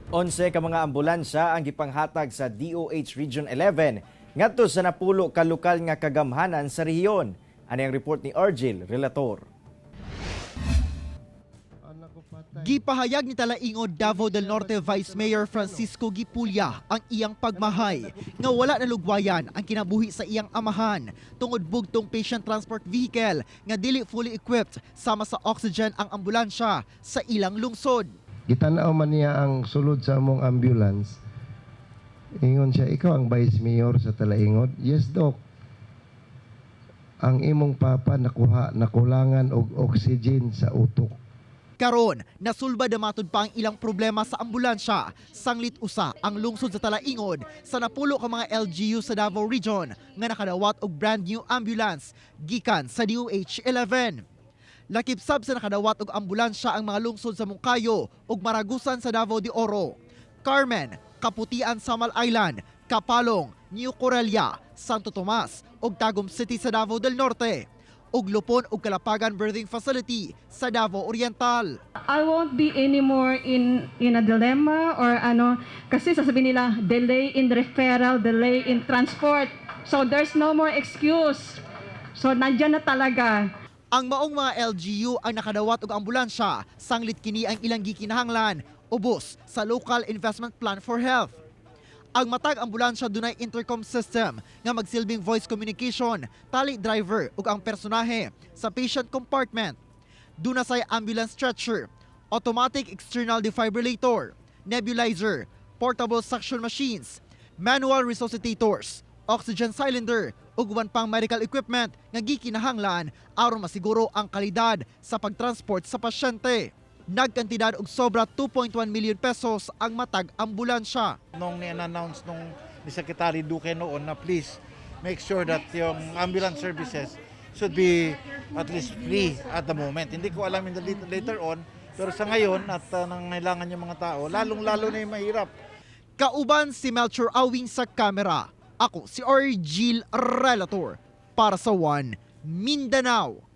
11 ka mga ambulansya ang gipanghatag sa DOH Region 11 ngadto sa 10 ka lokal nga kagamhanan sa rehiyon. Ani ang report ni Argil Relator. Gipahayag ni Talaingod, Davao del Norte Vice Mayor Francisco Gipulya ang iyang pagmahay nga wala nalugwayan ang kinabuhi sa iyang amahan tungod bugtong patient transport vehicle nga dili fully equipped sama sa oxygen ang ambulansya sa ilang lungsod. Gitanaw man niya ang sulod sa among ambulance. Ingon siya, "Ikaw ang vice mayor sa Talaingod?" "Yes, Doc." "Ang imong papa nakuha, nakulangan og oxygen sa utok." Karon, nasulbad na matud pa ang ilang problema sa ambulansya. Sanglit usa ang lungsod sa Talaingod sa 10 ka mga LGU sa Davao Region nga nakadawat og brand new ambulance gikan sa DOH 11. Lakip sab sa nakadawat og ambulansya ang mga lungsod sa Monkayo ug Maragusan sa Davao de Oro, Carmen, Kaputian, Samal Island, Kapalong, New Corellia, Santo Tomas ug Tagum City sa Davao del Norte ug Lupon ug Kalapagan Birthing Facility sa Davao Oriental. I won't be anymore in a dilemma or ano, kasi sasabihin nila delay in referral, delay in transport. So there's no more excuse. So nandyan na talaga. Ang maong mga LGU ang nakadawat og ambulansya, sanglit kini ang ilang gikinahanglan ubos sa Local Investment Plan for Health. Ang matag ambulansya dunay intercom system nga magsilbing voice communication, tali driver ug ang personahe sa patient compartment. Duna say ambulance stretcher, automatic external defibrillator, nebulizer, portable suction machines, manual resuscitators, oxygen cylinder ug uban pang medical equipment nga gikinahanglan aron masiguro ang kalidad sa pagtransport sa pasyente. Nagkantidad og sobra 2.1 million pesos ang matag ambulansya. Nung ni-announce nung ni Secretary Duque noon na please make sure that yung ambulance services should be at least free at the moment. Hindi ko alam in the later on, pero sa ngayon at nangailangan yung mga tao, lalong-lalo na yung mahirap. Kauban si Melchor Awing sa kamera. Ako si Argil Relator para sa One Mindanao.